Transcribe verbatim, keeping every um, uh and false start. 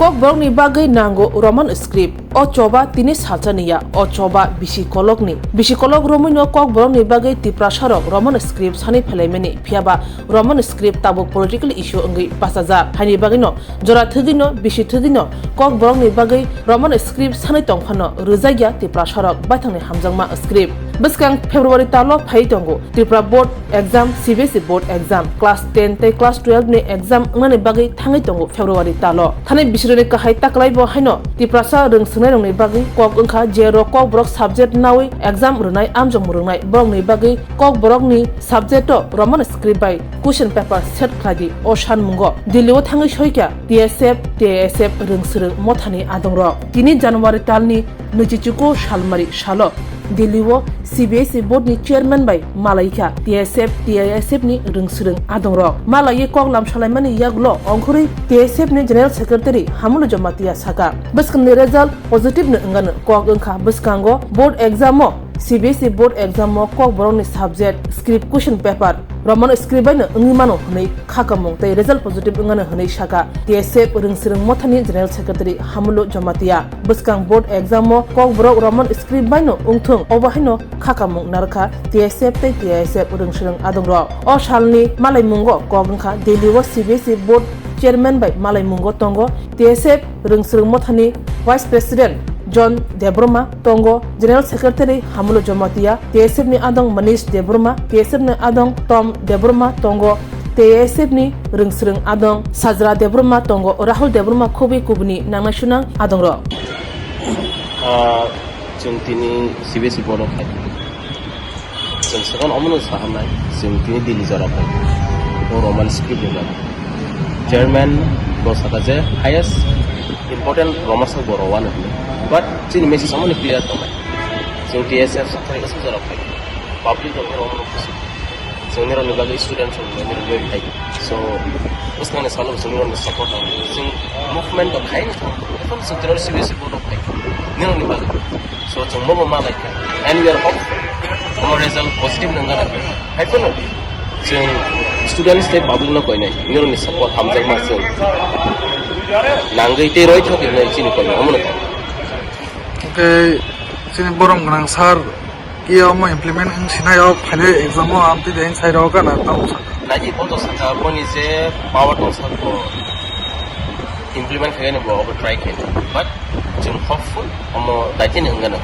Kokborokni bagwi nango Roman script. O choba tini salsani ya, o choba bisi kolokni. Bisi kolok romwino Kokborokni bagwi Tiprasarok Roman script sanwi phelaimani, phiyaba Roman script tabuk political issue wngwi bachajak. Haini bagwino jora thwgwino, bisi thwgwino Kokborokni bagwi Roman script sanwi tongphano rwjakya Tiprasarok baithangni hamjakma script. Bwskang February talo phaiwi tongo Tripura Board exam, C B S E board exam, class ten tei class twelve ni exam wngnani bagwi thangwi tongo February talo. Thani bisironi kahai taklai bo haino Tiprasa rwng swngnairokni bagwi kok wngkha, je rok Kokborok subject nawi exam rwnai amjokmung rwnai, borokni bagwi Kokborokni subject o Roman script bai question paper set khlai di. O sanmungo Delhi o thangwi soikha T S F, T I S F rwng swrwng mothani adongrok. Tini January talni nwichichuku salmari salo Delhi o C B S E board ni chairman bai malaikha T S F, T I S F ni rwng swrwng adongrok. Malaiwi kok lam salaimani yagulo ongkhorwi T S F ni general secretary Hamulu Jamatia saka, bwskangni result positive ni wngano kok wngkha, bwskango board exam o, C B S E board exam o Kokborokni subject script question paper Roman script baino wngwi mano hwnwi khakamung tei result positive wngano hwnwi saka T S F rwng swrwng mothani general secretary Hamulu Jamatia. Bwskang board exam o Kokborok Roman script baino wngthung, obo haino khakamung narwkha T S F tei T I S F rwng swrwng adongrok. O salni malaimungo kok wngkha Delhi o C B S E board chairman bai malaimungo tongo T S F rwng swrwng mothani vice president John Debbarma, tongo general secretary Hamulo Jamatia, T S F ni adong Manish Debbarma, T S F ni adong Tom Debbarma, tongo T S F ni rwng swrwng adong Sajra Debbarma, tongo Rahul Debbarma, khobwi kubuni nangnai sunang adongrok. Ah, chwng tini C B S E board o khai. Chwng second omono sahamnai, chwng tini Delhi jora phai. O Roman script ni bagwi. Chairman bo saka je highest important Roman script bo rowano hinwi. But chini message omono clear tongnai. Chwng T S F sathai kaisa jora phai. Public rok Roman script. Chwng nirokni bagwi student rok nirokni bagwi phai. So, bwskangni salo chwng nirokni support nangkha. Chwng movement rok khai wngkha. Ekhon chwng tini C B S E board rok khai. Nirokni bagwi. So, chwng bobo ma laikha. And we are hopeful. Omo result positive nangkha. Hai phano chwng students tei public no koinai. Nirokni support hamjakma chwng nangwi tei roithok hinwi chini koinai. Omono. Hwnkhe chini borom gwnang sir, khe omo implement wng sinai o phainai exam o amtwi de wng sai rw gana tamo saka. Naidi bo to saka boni je power tong saka bo implement khainai bo obo try khainai. But chwng hopeful omo daitini wng gana.